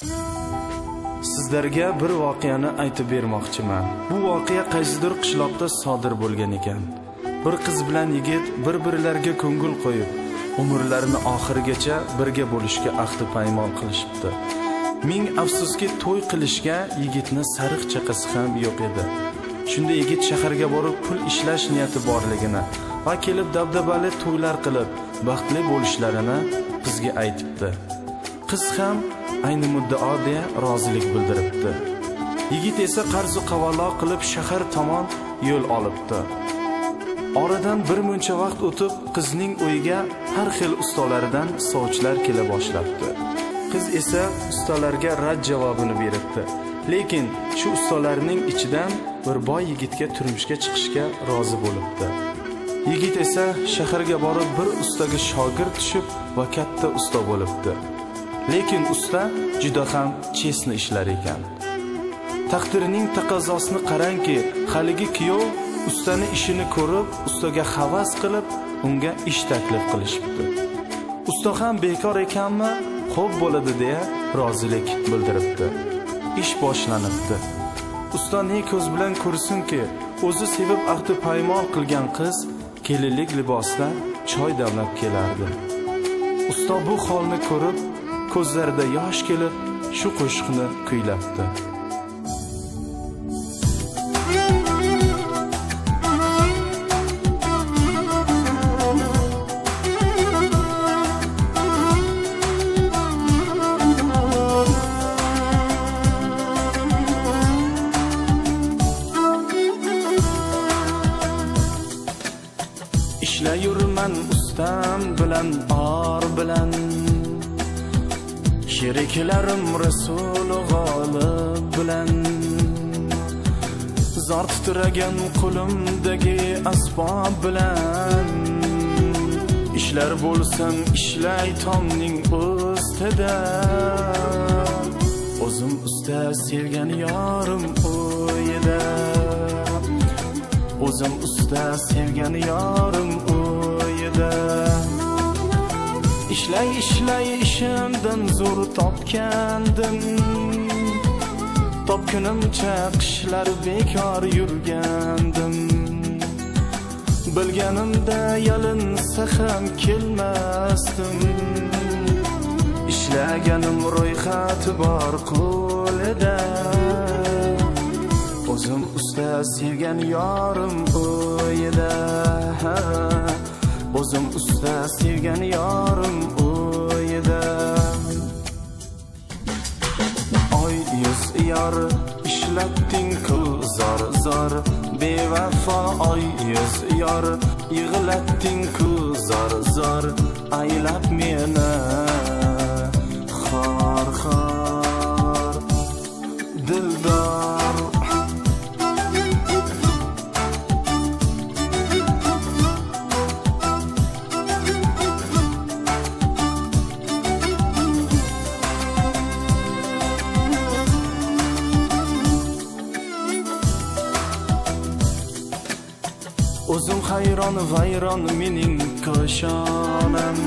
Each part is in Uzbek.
Sizlarga bir voqeani aytib bermoqchiman. Bu voqea qaysidir qishloqda sodir bo'lgan ekan. Bir qiz bilan yigit bir-birlariga ko'ngil qo'yib, umrlarini oxirigacha birga bo'lishga ahd paymon qilishibdi. Ming afsuski, to'y qilishga yigitni sariq chaqasi ham yo'q edi. Shunda yigit shaharga borib pul ishlash niyati borligini va kelib dabdabali to'ylar qilib baxtli bo'lishlarini qizga aytibdi. Qiz ham ayni muddao deya rozilik bildiribdi. Yigit esa qarz-u qavalo qilib shahar tomon yo'l olibdi. Oradan bir muncha vaqt o'tib, qizning uyiga har xil ustalardan sovchilar kela boshlabdi. Qiz esa ustalarga rad javobini beribdi. Lekin shu ustalarning ichidan bir boy yigitga turmushga chiqishga rozi bo'libdi. Yigit esa shaharga borib bir ustaga shogird tushib va katta usta bo'libdi. Lekin usta juda ham chestni ishlar ekan. Taqdirning taqozosini qarangki, haligi kuyov ustani ishini ko'rib, ustaga havas qilib, unga ish taklif qilishibdi. Usta ham bekor ekanmi, xo'p bo'ladi deya rozilik bildiribdi. Ish boshlanibdi. Usta ne ko'z bilan ko'rsinki, o'zi sevib ahdi paymon qilgan qiz kelinlik libosida choy damlab kelardi. Usta bu holni ko'rib, ko'zlarida yosh kelib, shu qo'shiqni kuylabdi. Ishlayurman ustam bilan, or bilan, sheriklarim Rasul G'olib bilan, zor titragan qo'limdagi asbob bilan, ishlar bo'lsam ishlay tomning ustida, o'zim usta sevgan yorim o'yida, o'zim usta sevgan yorim o'yida. Ishlay ishlay ishimdan zo'r topgandim, topgunimcha qishlar bekor yurgandim. Bilganimda yalinsa ham kelmasdim, ishlaganim ro'yxati bor qo'lida, o'zim usta sevgan yorim o'yida, o'zim usta sevgan yorim o'yida. Oy yuz yor ishlatding ku zor zor, bevafo oy yuz yor yig'latding ku zor zor, aylab meni xor xor dildor. O'zim hayron vayron mening koshonam,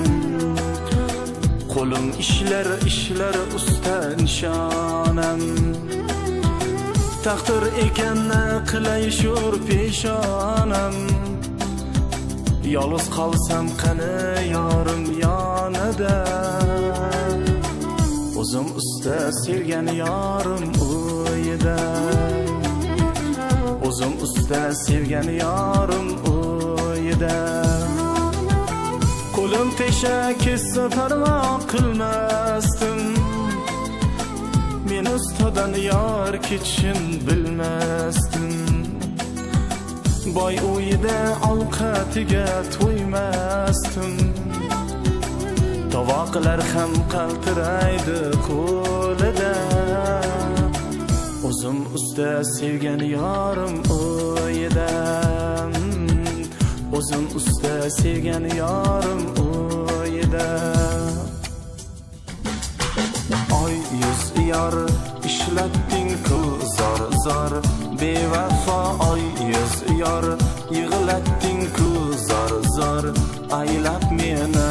qo'lim ishlar ishlar usta nishonam. Taqdir ekanni qilay sho'r peshonam, yolg'iz qolsam qani yorim yonida, o'zim usta sevgan yorim o'yida, o'zim usta sevgan yorim o'yida. Qo'lim tesha ketsa parvo qilmasdim, men ustadan yor kechishin bilmasdim. Boy uyida ovqatiga to'ymasdim, tovoqlar ham qaltiraydi qo'lida, o'zim usta sevgan yorim o'yida, o'zim usta sevgan yorim o'yida. Oy yuz yor ishlatding ku zor zor, bevafo oy yuz yor yig'latding ku zor zor, aylab meni